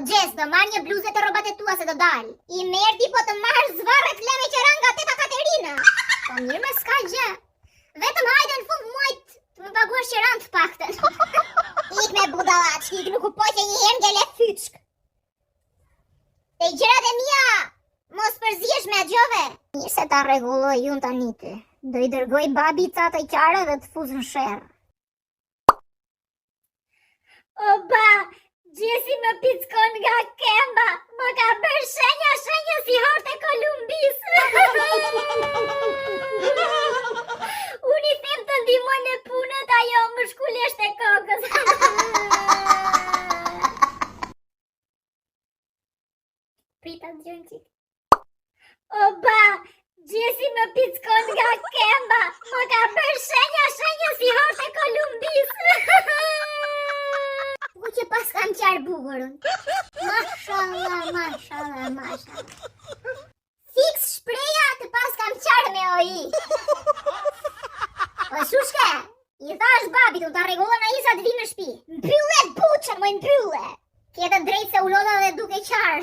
Xhes, do marr një bluzë te rrobat e tua se do dal. I merr ti po të marr zvarrë fle me qera nga teta Katerina. Po mirë me s'ka gjë. Vetëm hajde në fund muajit të më paguash qeranë të paktën. Ik me budallaç, ik nuk u poqe një herë ngele fyçk. Te gjërat e mia, mos përzihesh me dëgjove. Mirë se ta rregulloj unë tani ty. Do i dërgoj babi ca të qare dhe të fus në sherr. O ba, Gjesi më pickon nga kemba, më ka bërë shenja shenja si horët e Kolumbisë. Unë i them të ndihmoj me punët, ajo më shkul eshtrat e kokës. Prit ta dëgjojmë çik. O ba, Gjesi më pickon nga kemba, më ka bërë shenja shenja si horët e Kolumbisë. Po që paskam qarë bukur unë. Mashallah, mashallah, mashallah. Fiks shpreja të paskam qarë me oi. O shushke, i thash babit, unë ta rregullon ai sa të vi në shpi. Mbylle buçën, moj mbylle. Ke të drejtë se u lodha dhe duke qarë.